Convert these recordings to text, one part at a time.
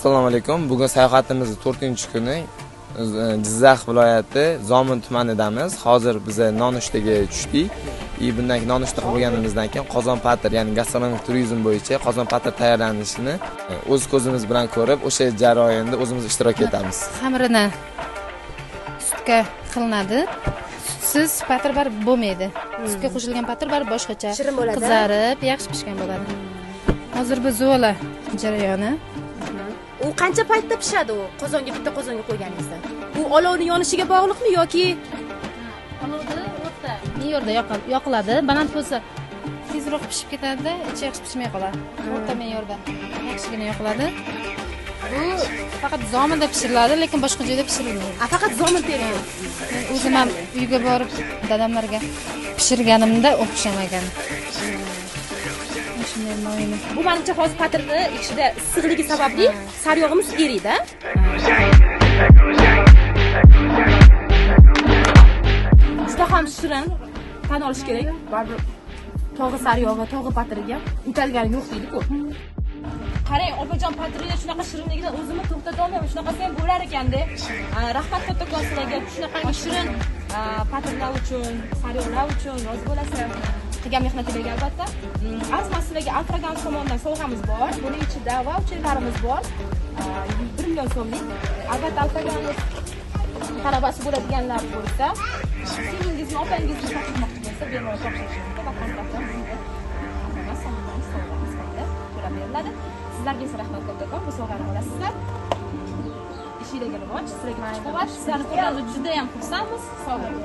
Assalomu alaykum. Bugun sayohatimizning 4-kuni. Jizzax viloyati Zomin tumanidamiz. Hozir biz nonushtaga tushdik. Bundan keyin nonushta qilib bo'lganimizdan keyin qozon patir, ya'ni gastronomik turizm bo'yicha qozon patir tayyorlanishini o'z ko'zimiz bilan ko'rib, o'sha jarayonda o'zimiz ishtirok etamiz. Xamirini sutga qilinadi. Sutsiz patir baribir bo'lmaydi. Sutga qo'shilgan patir baribir boshqacha. Shirin bo'ladi. Qizarib, yaxshi pishgan bo'ladi. Hozir bu zola jarayoni. U qancha paytda pishadi u? Qozonga, bitta qozonga qo'yganingizda. Bu olovning yonishiga bog'liqmi yoki olovni o'rta me'yorda yoqiladi. Baland bo'lsa tezroq pishib ketadi, ichi yaxshi pishmay qoladi. O'rta me'yorda yaxshigina yoqiladi. Bu faqat Zominda pishiriladi, lekin boshqa joyda pishirilmaydi. Faqat Zomin tergan. Men o'zim ham uyga borib dadamlarga pishirganimda o'xshamagan. Shunday moyni. Bu menimcha hozir patirni ichida issiqligi sababli sariyog'imiz eriydi. Juda ham shirin, tan olish kerak. Baribir tog'i sariyog'i, tog'i patiriga untalgani yo'q deydi-ku. Qarang, opajon patirlar shunaqa shirinligidan o'zimni to'xtata olmayman. Shunaqasi ham bo'lar ekanda. Rahmat kattakon sizlarga shunaqangi shirin patirlar uchun, sariyog'lar uchun rozi bo'lasizlar. Qilgan mehnatingizga albatta. Arzimas sizlarga Alfraganus tomonidan sovg'amiz bor. Buning ichida vaucherlarimiz bor. 1 million so'mlik. Albatta Alfraganus talabasi bo'ladiganlar bo'lsa, singingizni, opangizni topshirmoqchi bo'lsa, bemalol topshirish mumkin va kontraktdan bunga Alfraganus tomonidan sovg'a sifatida to'lab beriladi. Sizlarga esa rahmat kattakon, bu sovg'ani olasizlar. Ishingizga rivoj, sizlarga kuch-quvvat, sizlarni ko'rganimizda juda ham xursandmiz. Sog' bo'ling.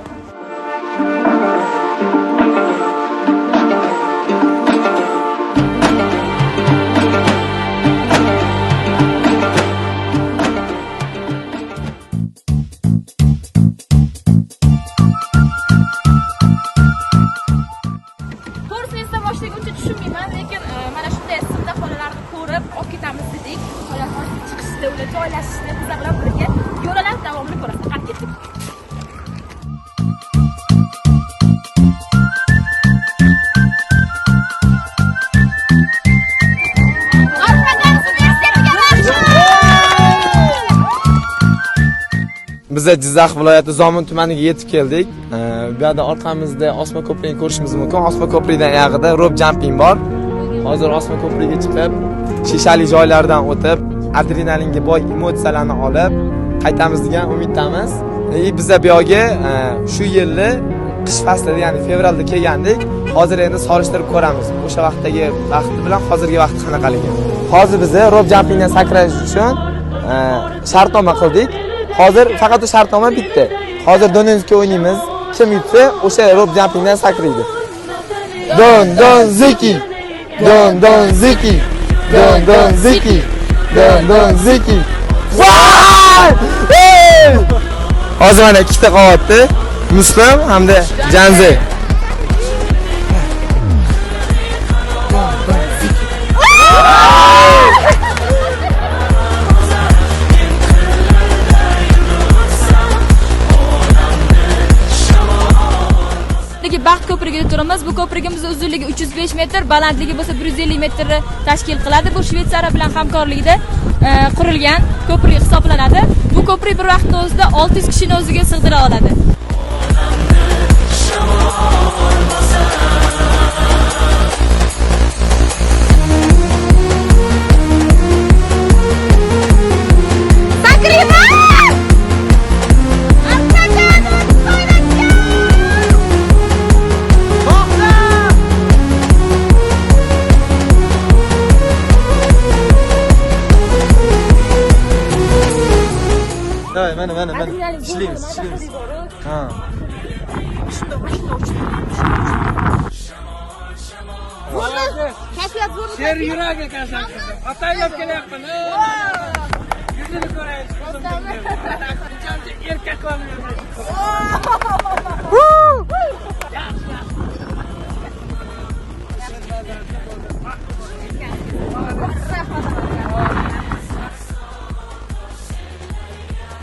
Joylashishni bizlar bilan birga yo'l olib davomini ko'rasiz. Qani ketdik. Biz Jizzax viloyati Zomin tumaniga yetib keldik. Bu yerda orqamizda osma ko'prikni ko'rishimiz mumkin. Osma ko'prikdan yog'ida rope jumping bor. Hozir osma ko'prikka chiqib, shishali joylardan o'tib, adrenalinga boy emotsiyalarni olib qaytamiz degan umiddamiz. Biz bu yoqga shu yilni qish faslida, ya'ni fevralda kelgandik. Hozir endi solishtirib ko'ramiz. O'sha vaqtdagi vaqti bilan hozirgi vaqti qanaqaligi. Hozir biz rope jumpingdan sakrash uchun shartnoma qildik. Hozir faqat u shartnoma bitta. Hozir Donetskka o'ynaymiz. Kim yutsa, o'sha rope jumpingdan sakraydi. Don don ziki. Don don ziki. Don don ziki. Don don ziki. Voy! Hozir mana ikkita qolyapti. Muslim hamda Janzi. Baxt ko'prigida turibmiz. Bu ko'prigimiz uzunligi 305 metr, balandligi bo'lsa 150 metrni tashkil qiladi. Bu Shvetsariya bilan hamkorlikda qurilgan ko'prik hisoblanadi. Bu ko'prik bir vaqtning o'zida 600 kishini o'ziga sig'dira oladi. Mana mana mana. Ishlaymiz, ishlaymiz. Ha. Kayfiyat zo'rmi? Sher yurak ekansan qizim. Ataylab kelyapman. Yuzini ko'raylik. Qancha erkaklarni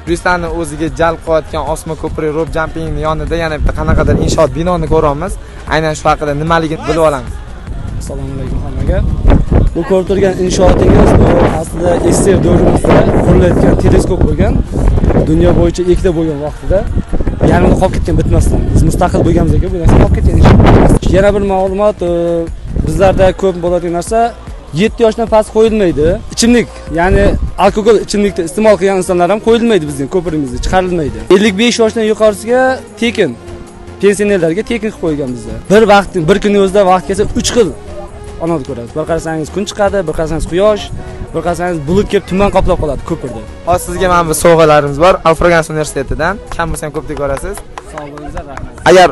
Turistlarni o'ziga jalb qilayotgan osma ko'prik rope jumpingning yonida yana bitta qanaqadir inshoot binoni ko'ramiz. Aynan shu haqida nimaligini bilib olamiz. Assalomu alaykum hammaga. Bu ko'rib turgan inshootingiz bu aslida SSR davrimizda qurilayotgan teleskop bo'lgan. Dunyo bo'yicha ikkita bo'lgan vaqtida yarmida qolib ketgan bitmasdan. Biz mustaqil bo'lganimizdan keyin bu narsa qolib ketgan inshoot. Yana bir ma'lumot, bizlarda ko'p bo'ladigan narsa 7 yoshdan past qo'yilmaydi. Ichimlik, ya'ni alkogol ichimlikni iste'mol qilgan insonlar ham qo'yilmaydi bizning ko'prigimizda, chiqarilmaydi. 55 yoshdan yuqorisiga tekin, pensionerlarga tekin qilib qo'ygan bizda. Bir vaqt, bir kunning o'zida vaqt kelsa 3 xil onat ko'rasiz. Bir qarasangiz kun chiqadi, bir qarasangiz quyosh, bir qarasangiz bulut kelib tuman qoplab qoladi ko'pirda. Hozir sizga mana bu sovg'alarimiz bor. Al-Furgans universitetidan. Kam bo'lsa ham ko'pda ko'rasiz. Sog' bo'lingizlar, rahmat. Agar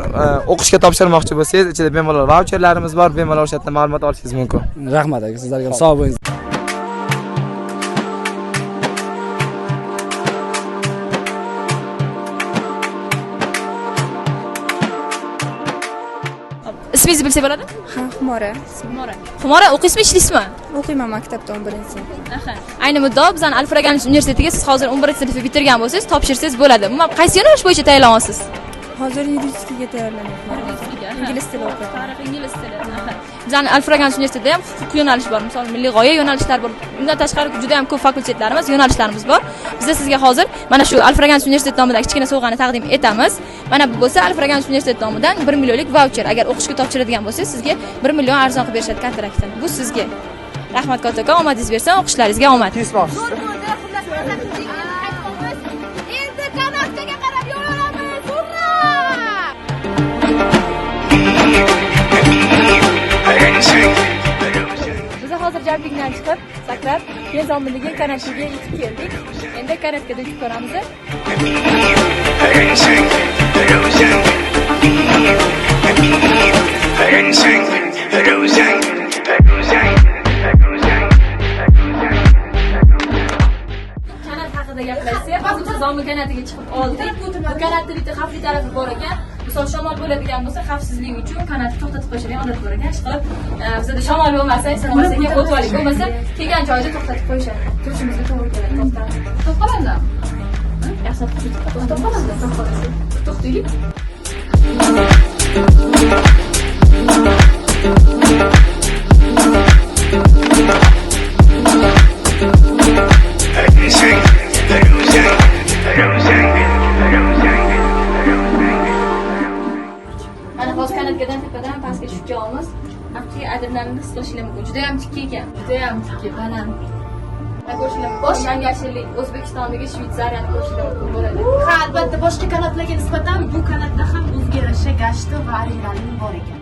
o'qishga topshirmoqchi bo'lsangiz, ichida bemalol vaucherlarimiz bor, bemalol o'sha yerdan ma'lumot olishingiz mumkin. Rahmat aka, sizlarga ham sog' bo'ling. Ismingizni bilsak bo'ladimi? Ha, Xumora. Xumora. Xumora, o'qiysizmi, ishlaysizmi? O'qiyman maktabda 11-sinfda. Aha. Ayni muddao bizani Al-Furgans universitetiga siz hozir 11-sinfni bitirgan bo'lsangiz, topshirsangiz bo'ladi. Umuman qaysi yo'nalish bo'yicha tayyorlanyapsiz? Hozir yuridiskaga tayyorlanyapman. Ingliz tili o'qiyman. Tarix, ingliz tili. Bizani Al-Furgans universitetida ham huquq yo'nalishi bor, misol milliy g'oya yo'nalishlari bor. Bundan tashqari juda ham ko'p fakultetlarimiz, yo'nalishlarimiz bor. Biz sizga hozir mana shu Al-Furgans universiteti nomidan kichkina sovg'ani taqdim etamiz. Mana bu bo'lsa Al-Furgans universiteti nomidan 1 millionlik vaucher. Agar o'qishga topshiradigan bo'lsangiz, sizga 1 million arzon qilib berishadi kontraktini. Bu sizga. Rahmat kattakon, omadingiz bersin, o'qishlaringizga omad. Endi kanatkaga qarab yo'l olamiz. Urra! Biz hozir jumpingdan chiqib, sakrab, keyin Zomindagi kanatkaga yetib keldik. Endi kanatkada uchib ko'ramiz. Kanat haqida gaplashsak, hozir biz Zomin kanatiga chiqib oldik. Bu kanatda bitta xavfli tarafi bor ekan. Misol shamol bo'ladigan bo'lsa, xavfsizlik uchun kanatni to'xtatib qo'yishadigan odat bor ekan. Ishqilib, bizda shamol bo'lmasa, sekin o'tib oling. Bo'lmasa, kelgan joyida to'xtatib qo'yishadi. Turishimizga to'g'ri keladi, to'xtab. To'xtab qolamizmi? Yaxshi, to'xtab qolamiz, to'xtab qolamiz. To'xtaylik. Mana hozir kanatkadan tepadan pastga tushib kelyapmiz. Haqiqiy adrenalin his qilishinglar mumkin. Juda ham tikka ekan, juda ham tikka, baland. Mana ko'rishinglar mumkin. Yangi asrlik O'zbekistondagi Shvetsariyani ko'rishinglar mumkin bo'ladi. Ha, albatta boshqa kanatlarga nisbatan bu kanatda ham o'ziga yarasha gashti va adrenalin bor ekan.